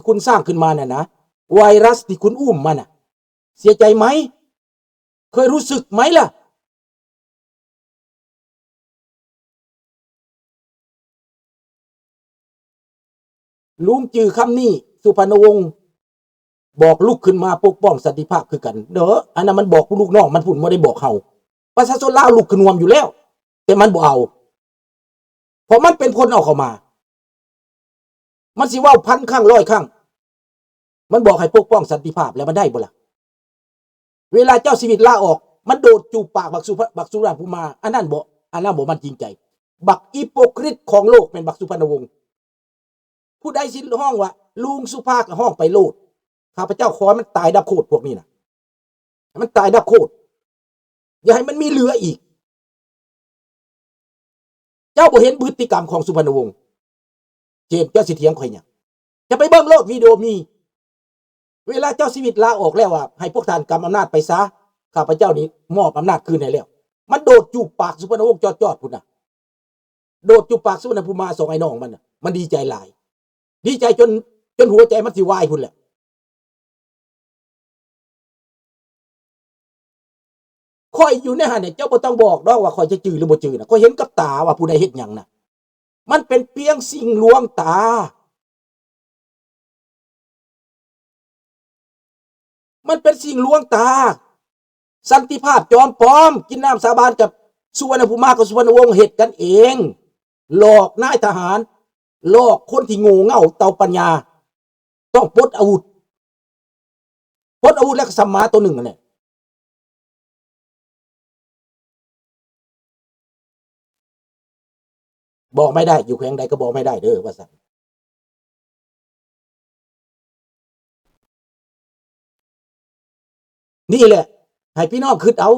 ທີ່ຄຸນສ້າງຂຶ້ນມານັ້ນນະ, ໄວຣັສທີ່ຄຸນອຸ້ມມານະ, ເສຍໃຈໄໝ? ເຄີຍຮູ້ສຶກໄໝລະ? ລຸງຈື່ຄຳນີ້ ສຸພັນນະວົງ ບອກລຸກຂຶ້ນມາປົກປ້ອງສັນຕິພາບຄືກັນເດີ. ອັນນັ້ນມັນບອກລູກນ້ອງມັນພຸ້ນ, ບໍ່ໄດ້ບອກເຮົາ. ປະຊາຊົນລາວລຸກຂຶ້ນຮ່ວມຢູ່ແລ້ວ, ແຕ່ມັນບໍ່ເອົາ. ເພາະມັນເປັນຄົນເອົາເຂົ້າມາ. ມັນຊິເວົ້າພັນຄັ້ງຮ້ອຍຄັ້ງ, ມັນບອກໃຫ້ປົກປ້ອງສັນຕິພາບ ແລ້ວມັນໄດ້ບໍ່ລະ? ເວລາເຈົ້າຊີວິດລາອອກ, ມັນໂດດຈູບປາກບັກສຸ ບັກສຸວັນນະພູມາ, ອັນນັ້ນບໍ່, ອັນນັ້ນບໍ່ມັນຈິງໃຈ. ບັກອີໂປກຣິດຂອງໂລກແມ່ນບັກສຸພັນນະວົງ. ຜູ້ໃດຊິຮ້ອງວ່າລຸງສຸພາ ກໍຮ້ອງໄປໂລດ. ຂ້າພະເຈົ້າຂໍໃຫ້ມັນຕາຍດັບໂຄດພວກນີ້ນະ. ໃຫ້ມັນຕາຍດັບໂຄດ. ຢ່າໃຫ້ມັນມີເຫຼືອອີກ. ເຈົ້າບໍ່ເຫັນພຶດຕິກຳຂອງສຸພັນນະວົງ? ເຈມ, ເຈົ້າຊິຖຽງຂ້ອຍຫຍັງ? ຈະໄປເບິ່ງໂລດ ວິດີໂອມີ. ເວລາເຈົ້າຊີວິດລາອອກແລ້ວວ່າ ໃຫ້ພວກທ່ານກຳອຳນາດໄປຊະ, ຂ້າພະເຈົ້ານີ້ມອບອຳນາດຄືນໃຫ້ແລ້ວ. ມັນໂດດຈູບປາກສຸພັນນະວົງຈອດໆພຸ້ນນະ. ໂດດຈູບປາກສຸວັນນະພູມາ ສອງໄອ້ນ້ອງມັນນະ. ມັນດີໃຈຫຼາຍ. ດີໃຈຈົນ, ຈົນຫົວໃຈມັນຊິວາຍພຸ້ນແຫຼະ. ຂ້ອຍຢູ່ໃນຫັ້ນນະ, ເຈົ້າບໍ່ຕ້ອງບອກດອກວ່າຂ້ອຍຈະຈື່ຫຼືບໍ່ຈື່ນະ. ຂ້ອຍເຫັນກັບຕາວ່າຜູ້ໃດເຮັດຫຍັງນະ. ມັນເປັນພຽງສິ່ງລວງຕາ. ມັນເປັນສິ່ງລວງຕາ. ສັນຕິພາບຈອມປອມ, ກິນນ້ຳສາບານກັບສຸວັນນະພູມາ ກັບສຸວັນນະວົງ ເຮັດກັນເອງ. ຫຼອກນາຍທະຫານ, ຫຼອກຄົນທີ່ໂງ່ເຫງົ້າເຕົາປັນຍາ. ຕ້ອງປົດອາວຸດ. ປົດອາວຸດແລ້ວກໍສຳມາໂຕໜຶ່ງຫັ້ນແຫຼະ. ບອກໄມ່ໄດ້, ຢູ່ແຂວງໃດກໍບອກໄມ່ໄດ້ເດີ ວ່າຊັ້ນ. ນີ້ແຫຼະ ໃຫ້ພີ່ນ້ອງຄິດເອົາ.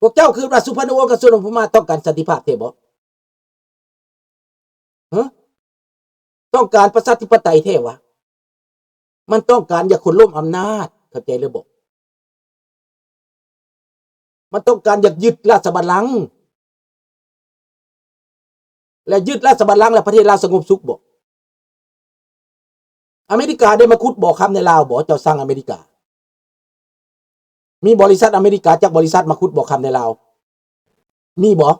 ພວກເຈົ້າຄິດວ່າສຸພັນນະວົງ ກັບສຸວັນນະພູມາ ຕ້ອງການສັນຕິພາບແທ້ບໍ່? ຮະ? ຕ້ອງການປະຊາທິປະໄຕແທ້ຫວາ? ມັນຕ້ອງການຢາກໂຄ່ນລົ້ມອຳນາດ, ເຂົ້າໃຈຫຼືບໍ່? ມັນຕ້ອງການຢາກຍຶດລາຊະບັນລັງ ແລະ ຍຶດລາຊະບັນລັງແລ້ວປະເທດລາວສະຫງົບສຸກບໍ່? ອາເມລິກາໄດ້ມາຂຸດບໍ່ຄຳໃນລາວບໍ່? ເຈົ້າສັ່ງອາເມລິກາ? ມີບໍລິສັດອາເມລິກາຈັກບໍລິສັດມາຂຸດບໍ່ຄຳໃນລາວ? ມີບໍ່?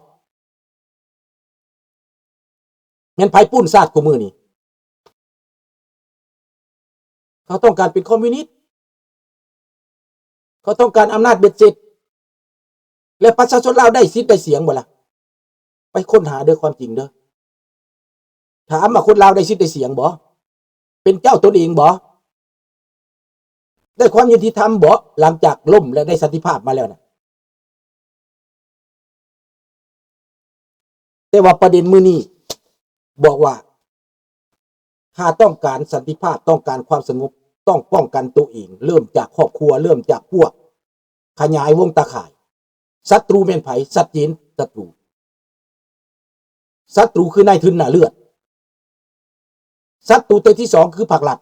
ແມ່ນໃຜປຸ້ນຊາດຄູ່ມື້ນີ້? ເຂົາຕ້ອງການເປັນຄອມມິວນິດ, ເຂົາຕ້ອງການອຳນາດເບັດເສັດ ແລະ ປະຊາຊົນລາວໄດ້ສິດໄດ້ສຽງບໍ່ລະ? ໄປຄົ້ນຫາເດີຄວາມຈິງເດີ. ຖາມວ່າຄົນລາວໄດ້ສິດໄດ້ສຽງບໍ່? ເປັນເຈົ້າຕົນເອງບໍ່? ໄດ້ຄວາມຍຸຕິທຳບໍ່? ຫຼັງຈາກລົ້ມ ແລະ ໄດ້ສັນຕິພາບມາແລ້ວນະ. ແຕ່ວ່າປະເດັນມື້ນີ້ບອກວ່າ ຖ້າຕ້ອງການສັນຕິພາບ, ຕ້ອງການຄວາມສະຫງົບ, ຕ້ອງປ້ອງກັນໂຕເອງ, ເລີ່ມຈາກຄອບຄົວ, ເລີ່ມຈາກພວກ, ຂະຫຍາຍວົງຕາຂ່າຍ. ສັດຕູແມ່ນໃຜ? ຊັດເຈນ, ສັດຕູ. ສັດຕູຄືນາຍທຶນໜ້າເລືອດ. ສັດຕູໂຕທີສອງຄືພາກລັດ.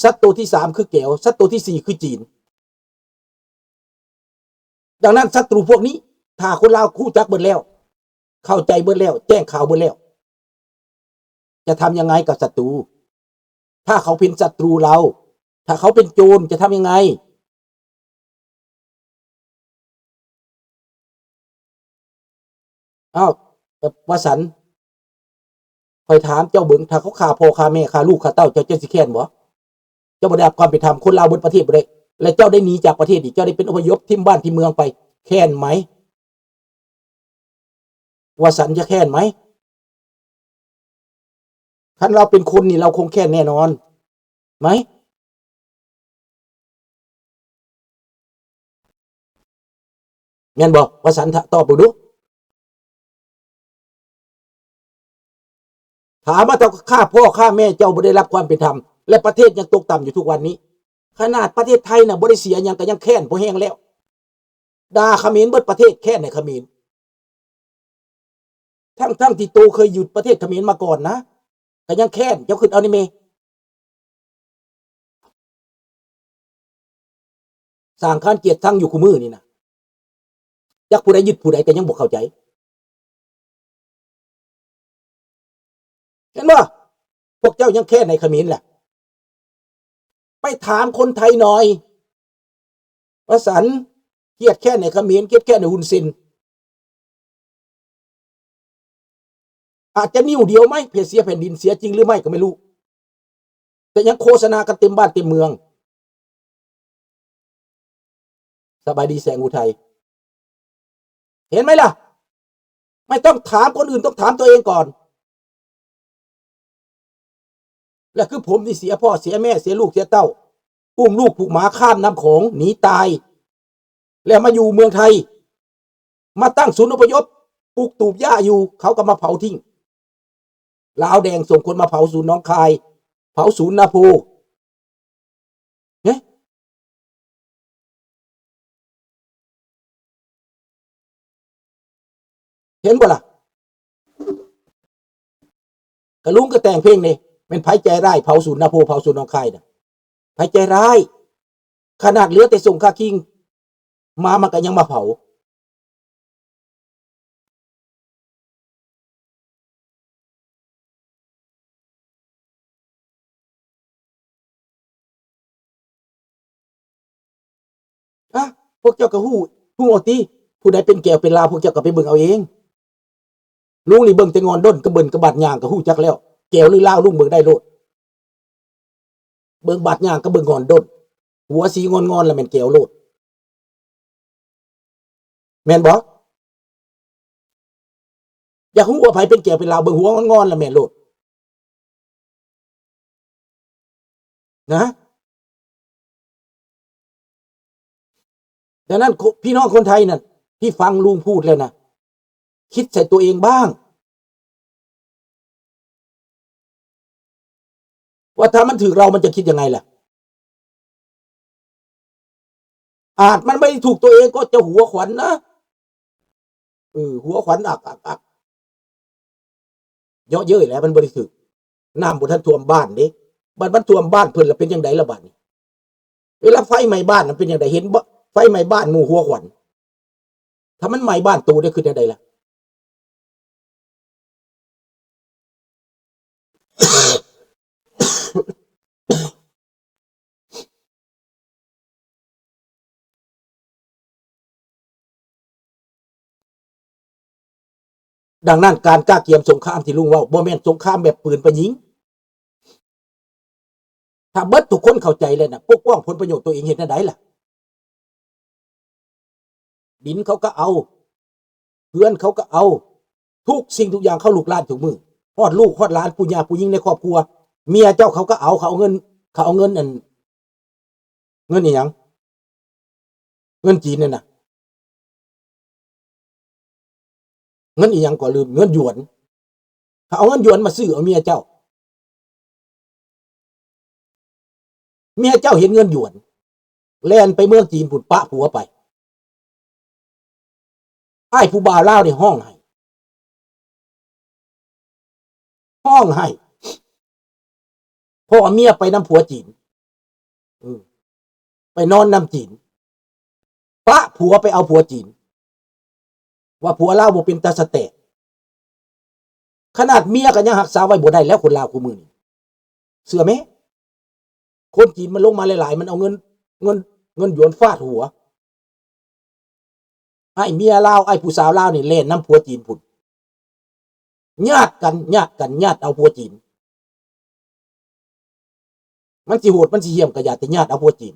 ສັດຕູທີສາມຄືແກວ. ສັດຕູທີສີ່ຄືຈີນ. ດັ່ງນັ້ນ ສັດຕູພວກນີ້ ຖ້າຄົນລາວຮູ້ຈັກເບິດແລ້ວ, ເຂົ້າໃຈເບິດແລ້ວ, ແຈ້ງຂ່າວເບິດແລ້ວ, ຈະທຳຍັງໄງກັບສັດຕູ? ຖ້າເຂົາເປັນສັດຕູລາວ, ຖ້າເຂົາເປັນໂຈນ, ຈະທຳຍັງໄງ? ອ້າວ ວ່າຊັ້ນ ຂ້ອຍຖາມເຈົ້າເບິ່ງ, ຖ້າເຂົາຂ້າພໍ່ຂ້າແມ່ ຂ້າລູກຂ້າເຕົ້າ, ເຈົ້າ, ເຈົ້າຊິແຄ້ນບໍ່? ເຈົ້າບໍ່ໄດ້ຮັບຄວາມເປັນທຳ, ຄົນລາວເບິດປະເທດບໍ່ໄດ້, ແລະ ເຈົ້າໄດ້ໜີຈາກປະເທດນີ້, ເຈົ້າໄດ້ເປັນອົບພະຍົບ, ຖິ້ມບ້ານຖິ້ມເມືອງໄປ, ແຄ້ນໄໝ? ວ່າຊັ້ນ ຈະແຄ້ນໄໝ? ຄັນລາວເປັນຄົນນີ້ ລາວຄົງແຄ້ນແນ່ນອນໄໝ? ແມ່ນບໍ່? ວ່າຊັ້ນ ຕອບເບິ່ງດູ. ຖາມວ່າ ຖ້າຂ້າພໍ່ຂ້າແມ່ເຈົ້າບໍ່ໄດ້ຮັບຄວາມເປັນທຳ ແລະ ປະເທດຍັງຕົກຕ່ຳຢູ່ທຸກວັນນີ້, ຂະໜາດປະເທດໄທນະ ບໍ່ໄດ້ເສຍຫຍັງ ກໍຍັງແຄ້ນພໍແຮງແລ້ວ. ດ່າຂະເໝນເບິດປະເທດ, ແຄ້ນໃຫ້ຂະເໝນ. ທັງໆທີ່ໂຕເຄີຍຢູ່ປະເທດຂະເໝນມາກ່ອນນະ, ກໍຍັງແຄ້ນ. ເຈົ້າຄິດເອົານີ້ແມ່. ສ້າງຄານກຽດຊັງຢູ່ຄູ່ມື້ນີ້ນະ. ຈັກຜູ້ໃດຍຶດຜູ້ໃດກໍຍັງບໍ່ເຂົ້າໃຈ. ເຫັນບໍ່? ພວກເຈົ້າຍັງແຄ້ນໃຫ້ຂະເໝນແຫຼະ. ໄປຖາມຄົນໄທໜ່ອຍ ວ່າຊັ້ນ ຄຽດແຄ້ນໃຫ້ຂະເໝນ ຄຽດແຄ້ນໃຫ້ຮຸນເຊັນ. ອາດຈະນິ້ວດຽວໄໝ ເພເຊຍແຜ່ນດິນເສຍຈິງຫຼືໄມ່ກໍໄມ່ຮູ້ ແຕ່ຍັງໂຄສະນາກັນເຕັມບ້ານເຕັມເມືອງ. ສະບາຍດີແສງອຸໄທ ເຫັນໄໝລະ? ໄມ່ຕ້ອງຖາມຄົນອື່ນ ຕ້ອງຖາມຕົວເອງກ່ອນ. ແລະ ຄືຜົມນີ້ເສຍພໍ່ເສຍແມ່ເສຍລູກເສຍເຕົ້າ ອຸ້ມລູກຜູກໝາຂ້າມນ້ຳຂອງໜີຕາຍ ແລ້ວມາຢູ່ເມືອງໄທ ມາຕັ້ງສູນອົບພະຍົບ ປຸກຕູບຫຍ້າຢູ່ ເຂົາກໍມາເຜົາຖິ້ມ. ລາວແດງສົ່ງຄົນມາເຜົາສູນໜອງຄາຍ ເຜົາສູນນາໂພ. ເຫັນບໍ່ລະ? ກະລຸງກໍແຕ່ງເພງນີ້ ແມ່ນໃຜໃຈຮ້າຍເຜົາສູນນາໂພ ເຜົາສູນໜອງຄາຍນະ? ໃຜໃຈຮ້າຍ? ຂະໜາດເຫຼືອແຕ່ສົ່ງຄາຄິງມາ ມັນກໍຍັງມາເຜົາ. ອະ ພວກເຈົ້າກໍຮູ້ ຮູ້ເອົາຕິ ຜູ້ໃດເປັນແກວເປັນລາວ ພວກເຈົ້າກໍໄປເບິ່ງເອົາເອງ. ລຸງນີ້ເບິ່ງແຕ່ງອນດົນ ກະເບິ່ງກະບາດຍ່າງກໍຮູ້ຈັກແລ້ວ ແກວຫຼືລາວ ລຸງເບິ່ງໄດ້ໂລດ. ເບິ່ງບາດຍ່າງກັບເບິ່ງງອນດົນ ຫົວສີງອນໆ ລະແມ່ນແກວໂລດ ແມ່ນບໍ່? ຢາກຮູ້ວ່າໃຜເປັນແກວເປັນລາວ ເບິ່ງຫົວງອນໆ ລະແມ່ນໂລດນະ. ດັ່ງນັ້ນ ໂຄ ພີ່ນ້ອງຄົນໄທນັ້ນ ທີ່ຟັງລຸງພູດແລ້ວນະ ຄິດໃສ່ຕົວເອງບ້າງ ວ່າຖ້າມັນຖືກເຮົາ ມັນຈະຄິດຍັງໄງລະ? ອາດມັນບໍ່ໄດ້ຖືກຕົວເອງກໍຈະຫົວຂວັນນະ ເອີ ຫົວຂວັນອັກໆໆ ເຍາະເຍີ້ຍແຫຼະ ມັນບໍ່ໄດ້ຖືກ ນ້ຳບໍ່ທັນຖ້ວມບ້ານເດ້ ບັດມັນຖ້ວມບ້ານເພິ່ນລະເປັນຈັ່ງໃດລະບາດນີ້? ເວລາໄຟໄໝ້ບ້ານມັນເປັນຈັ່ງໃດ? ເຫັນບໍ່ ໄຟໄໝ້ບ້ານໝູ່ຫົວຂວັນ ຖ້າມັນໄໝ້ບ້ານໂຕໄດ້ຄືແນວໃດລະ? ດັ່ງນັ້ນ ການກະກຽມສົງຄາມທີ່ລຸງເວົ້າ ບໍ່ແມ່ນສົງຄາມແບບປືນໄປຍິງ. ຖ້າເບິດທຸກຄົນເຂົ້າໃຈແລ້ວນະ ປົກປ້ອງຜົນປະໂຫຍດຕົວເອງເຮັດແນວໃດລະ? ດິນເຂົາກໍເອົາ ເຮືອນເຂົາກໍເອົາ ທຸກສິ່ງທຸກຢ່າງເຂົາລຸກລານທຸກມື້ ຮອດລູກຮອດຫຼານ ປູ່ຍ່າປູ່ຍິງໃນຄອບຄົວ ເມຍເຈົ້າເຂົາກໍເອົາ ເຂົາເອົາເງິນ ເຂົາເອົາເງິນອັນ ເງິນອີຫຍັງ? ເງິນຈີນນັ້ນນະ ເງິນອີຫຍັງກໍລືມ ເງິນຢວນ ເຂົາເອົາເງິນຢວນມາຊື້ເອົາເມຍເຈົ້າ. ເມຍເຈົ້າເຫັນເງິນຢວນ ແລ່ນໄປເມືອງຈີນພຸ້ນ ປະຜົວໄປ. ອ້າຍຜູ້ບ່າວລາວນີ້ຮ້ອງໄຫ້ ຮ້ອງໄຫ້ ເພາະວ່າເມຍໄປນຳຜົວຈີນ ເອີ ໄປນອນນຳຈີນ ປະຜົວໄປເອົາຜົວຈີນ ວ່າຜົວລາວບໍ່ເປັນຕາສະແຕກ. ຂະໜາດເມຍກໍຍັງຮັກສາໄວ້ບໍ່ໄດ້ແລ້ວ ຄົນລາວຄູ່ມື້ນີ້ ເຊື່ອແມ້. ຄົນຈີນມັນລົງມາຫຼາຍໆ ມັນເອົາເງິນ ເງິນ ເງິນຢວນຟາດຫົວ ອ້າຍເມຍລາວ ອ້າຍຜູ້ສາວລາວນີ້ແລ່ນນຳຜົວຈີນພຸ້ນ ຍາດກັນ ຍາດກັນ ຍາດເອົາຜົວຈີນ. ມັນຊິໂຫດ ມັນຊິຫ້ຽມກໍຢ່າ ແຕ່ຍາດເອົາຜົວຈີນ.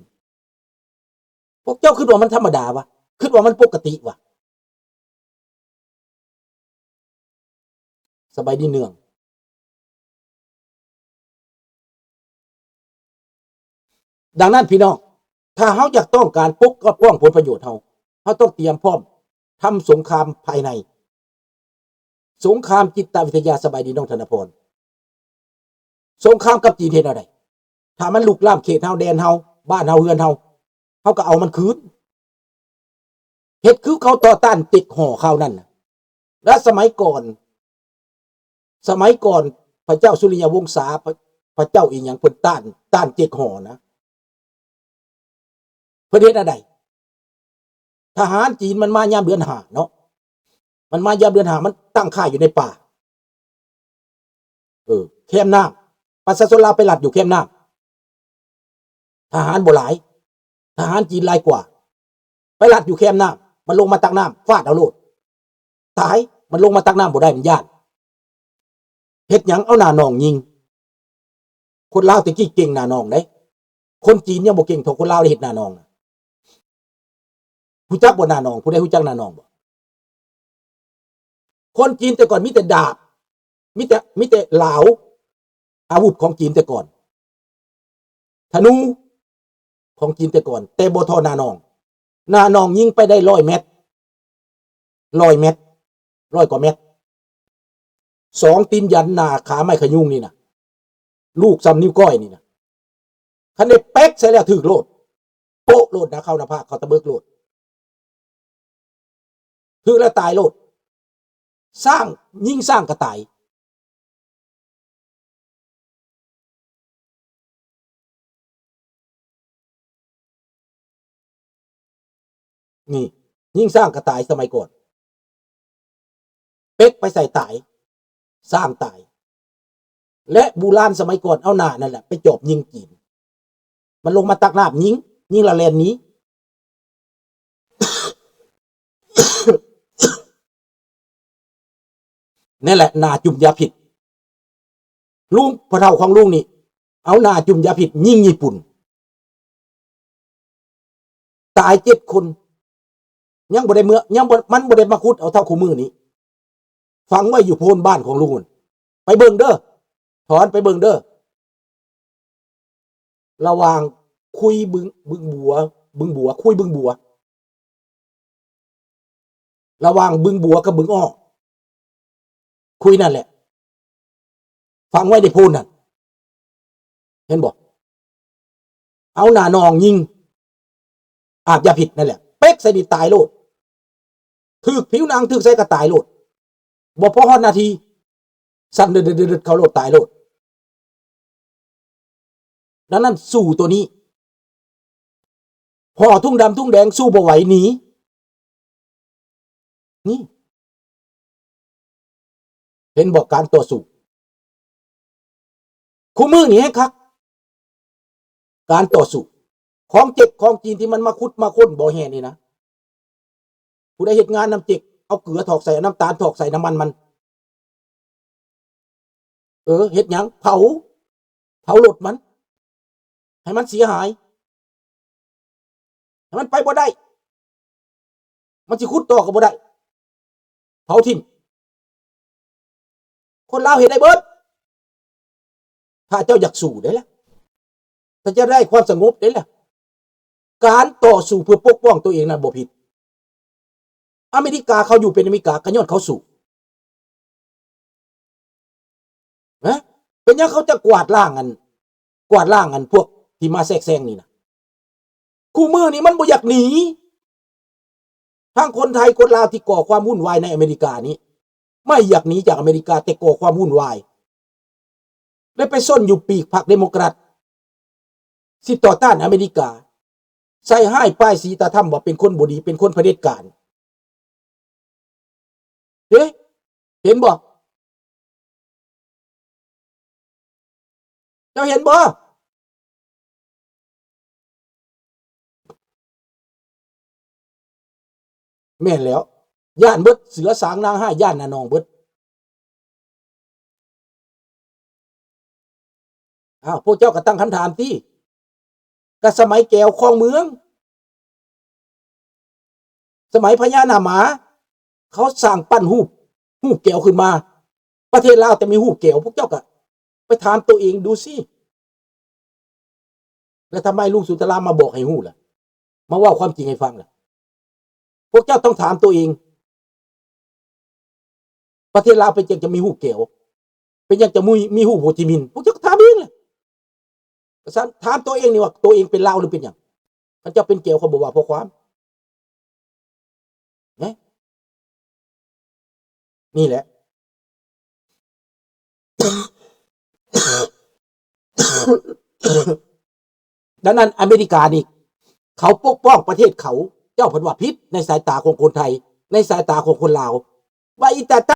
ພວກເຈົ້າຄິດວ່າມັນທຳມະດາຫວາ? ຄິດວ່າມັນປົກກະຕິຫວາ? ສະບາຍດີເນືອງ. ດັ່ງນັ້ນພີ່ນ້ອງ ຖ້າເຮົາຢາກຕ້ອງການປົກປ້ອງຜົນປະໂຫຍດເຮົາ ເຮົາຕ້ອງຕຽມພ້ອມທຳສົງຄາມພາຍໃນ. ສົງຄາມຈິດຕະວິທະຍາ ສະບາຍດີນ້ອງທະນະພອນ. ສົງຄາມກັບຈີນເຮັດແນວໃດ? ຖ້າມັນລຸກລ້ຳເຂດເຮົາ ແດນເຮົາ ບ້ານເຮົາ ເຮືອນເຮົາ ເຮົາກໍເອົາມັນຄືນ. ເຮັດຄືເຂົາຕໍ່ຕ້ານເຈັກຫໍ່ຄາວນັ້ນນະ. ແລະສະໄໝກ່ອນ ສະໄໝກ່ອນພະເຈົ້າສຸລິຍະວົງສາ ພະ ພະເຈົ້າອີ່ຫຍັງ ເພິ່ນຕ້ານ ຕ້ານເຈັກຫໍ່ນະ. ເພິ່ນເຮັດແນວໃດ? ທະຫານຈີນມັນມາຍາມເດືອນຫ້າເນາະ ມັນມາຍາມເດືອນຫ້າ ມັນຕັ້ງຄ້າຍຢູ່ໃນປ່າ. ເອີ ແຄມນ້ຳ ປະຊາຊົນລາວໄປລັດຢູ່ແຄມນ້ຳ ທະຫານບໍ່ຫຼາຍ ທະຫານຈີນຫຼາຍກວ່າ ໄປລັດຢູ່ແຄມນ້ຳ ມັນລົງມາຕັກນ້ຳ ຟາດເອົາໂລດ ຕາຍ ມັນລົງມາຕັກນ້ຳບໍ່ໄດ້ ມັນຢ້ານ ເຮັດຫຍັງ ເອົາໜ້າໜອງຍິງ ຄົນລາວແຕ່ກີ້ເກັ່ງໜ້າໜອງເດ້ ຄົນຈີນຍັງບໍ່ເກັ່ງເທົ່າຄົນລາວເດ້ ເຮັດໜ້າໜອງນະ ຮູ້ຈັກບໍ່ໜ້າໜອງ? ຜູ້ໃດຮູ້ຈັກໜ້າໜອງບໍ່? ຄົນຈີນແຕ່ກ່ອນມີແຕ່ດາບ ມີແຕ່ ມີແຕ່ຫຼາວ ອາວຸດຂອງຈີນແຕ່ກ່ອນ ທະນູຂອງຈີນແຕ່ກ່ອນ ແຕ່ບໍ່ທໍ່ໜ້າໜອງ ໜ້າໜອງຍິງໄປໄດ້ຮ້ອຍແມັດ ຮ້ອຍແມັດ ຮ້ອຍກວ່າແມັດ ສອງຕີນຢັນໜ້າຂາໄມ້ຂະຍຸງນີ້ນະ ລູກສ່ຳນິ້ວກ້ອຍນີ້ນະ ຄັນໄດ້ເປັກໃສ່ແລ້ວຖືກໂລດ ໂປະໂລດ ໜ້າເຂົ້າໜ້າຜາກ ເຂົ້າຕະເບີກໂລດ ຖືກແລ້ວຕາຍໂລດ ຊ້າງ ຍິງຊ້າງກໍຕາຍ ນີ້ ຍິງຊ້າງກໍຕາຍສະໄໝກ່ອນ ເປັກໄປໃສ່ຕາຍ ຊ້າງຕາຍ ແລະ ບູຮານສະໄໝກ່ອນເອົາໜ້ານັ້ນແຫຼະໄປຈອບຍິງຈີນ ມັນລົງມາຕັກນ້ຳຍິງ ຍິງແລ້ວແລ່ນໜີ ນັ້ນແຫຼະໜ້າຈຸ່ມຢາພິດ ລຸງ ພໍ່ເຖົ້າຂອງລຸງນີ້ ເອົາໜ້າຈຸ່ມຢາພິດຍິງຍີ່ປຸ່ນ ຕາຍເຈັດຄົນ ຍັງບໍ່ໄດ້ເມືອ ຍັງບໍ່ ມັນບໍ່ໄດ້ມາຂຸດເອົາເທົ່າຄູ່ມື້ນີ້ ຝັງໄວ້ຢູ່ໂພນບ້ານຂອງລຸງພຸ້ນ ໄປເບິ່ງເດີ ຖອນໄປເບິ່ງເດີ ລະຫວ່າງຄຸຍບຶງ ບຶງບົວ ບຶງບົວ ຄຸຍບຶງບົວ ລະຫວ່າງບຶງບົວກັບບຶງອ້ອ ຄຸຍນັ້ນແຫຼະ ຝັງໄວ້ໃນໂພນນັ້ນ ເຫັນບໍ່? ເອົາໜ້າໜອງຍິງ ອາບຢາພິດນັ້ນແຫຼະ ເປັກໃສ່ນີ້ຕາຍໂລດ ຖືກຜິວໜັງ ຖືກໃສກໍຕາຍໂລດ ບໍ່ພໍຮອດນາທີ ສັ່ນເດີດໆໆ ເຂົ້າໂລດ ຕາຍໂລດ. ດັ່ງນັ້ນສູ້ໂຕນີ້ ພໍທຸງດຳທຸງແດງສູ້ບໍ່ໄຫວໜີ ນີ້ ເຫັນບໍ່ ການຕໍ່ສູ້ ຄູ່ມື້ນີ້ແຮງຄັກ ການຕໍ່ສູ້ ຂອງເຈັກຂອງຈີນທີ່ມັນມາຂຸດມາຄົ້ນບໍ່ແຮ່ນີ້ນະ ຜູ້ໃດເຮັດງານນຳເຈັກ ເອົາເກືອຖອກໃສ່ ເອົານ້ຳຕານຖອກໃສ່ນ້ຳມັນມັນ ເອີ ເຮັດຫຍັງ? ເຜົາ ເຜົາລົດມັນ ໃຫ້ມັນເສຍຫາຍ ໃຫ້ມັນໄປບໍ່ໄດ້ ມັນຊິຂຸດຕໍ່ກໍບໍ່ໄດ້ ເຜົາຖິ້ມ ຄົນລາວເຮັດໄດ້ເບິດ ຖ້າເຈົ້າຢາກສູ້ໄດ້ລະ ຖ້າຈະໄດ້ຄວາມສະຫງົບໄດ້ລະ ການຕໍ່ສູ້ເພື່ອປົກປ້ອງຕົວເອງນັ້ນບໍ່ຜິດ ອາເມລິກາເຂົາຢູ່ເປັນອາເມລິກາ ກໍຍ້ອນເຂົາສູ້ ເປັນຫຍັງເຂົາຈະກວາດລ້າງອັນ ກວາດລ້າງອັນພວກທີ່ມາແຊກແຊງນີ້ນະ ຄູ່ມື້ນີ້ມັນບໍ່ຢາກໜີ ທັງຄົນໄທຄົນລາວທີ່ກໍ່ຄວາມວຸ່ນວາຍໃນອາເມລິການີ້ ໄມ່ຢາກໜີຈາກອາເມລິກາ ແຕ່ກໍ່ຄວາມວຸ່ນວາຍ ແລະໄປຊົນຢູ່ປີກພັກເດໂມແຄຣດ ຊິຕໍ່ຕ້ານອາເມລິກາ ໃສ່ຮ້າຍປ້າຍສີຕາທຳວ່າເປັນຄົນບໍ່ດີ ເປັນຄົນຜະເດັດການ ເດ້ ເຫັນບໍ່? ເຈົ້າເຫັນບໍ່? ແມ່ນແລ້ວ ຢ້ານເບິດ ເສືອສາງນາງຮ້າຍ ຢ້ານໜ້າໜອງເບິດ. ອ້າວ ພວກເຈົ້າກໍຕັ້ງຄຳຖາມຕິ ກະສະໄໝແກວຄອງເມືອງ ສະໄໝພະຍາໜ້າໝາ ເຂົາສ້າງປັ້ນຮູບ ຮູບແກວຂຶ້ນມາ ປະເທດລາວແຕ່ມີຮູບແກວ ພວກເຈົ້າກະໄປຖາມໂຕເອງດູຊິ ແລ້ວທຳໄມລຸງສຸນທະລາມາບອກໃຫ້ຮູ້ລະ ມາເວົ້າຄວາມຈິງໃຫ້ຟັງລະ ພວກເຈົ້າຕ້ອງຖາມໂຕເອງ ປະເທດລາວເປັນຫຍັງຈະມີຮູບແກວ? ເປັນຫຍັງຈະມີ ມີຮູບໂຮຈິມິນ? ພວກເຈົ້າກໍຖາມເອງແຫຼະ. ກະຊັ້ນ ຖາມຕົວເອງນີ້ວ່າ ຕົວເອງເປັນລາວຫຼືເປັນຫຍັງ? ຄັນເຈົ້າເປັນແກວ ຂ້ອຍບໍ່ວ່າຂໍ້ຄວາມ. ນະ? ນີ້ແຫຼະ. ດັ່ງນັ້ນ ອາເມລິການີ້ ເຂົາປົກປ້ອງປະເທດເຂົາ, ເຈົ້າເພິ່ນວ່າຜິດໃນສາຍຕາຂອງຄົນໄທ, ໃນສາຍຕາຂອງຄົນລາວ, ວ່າອີຕາຕ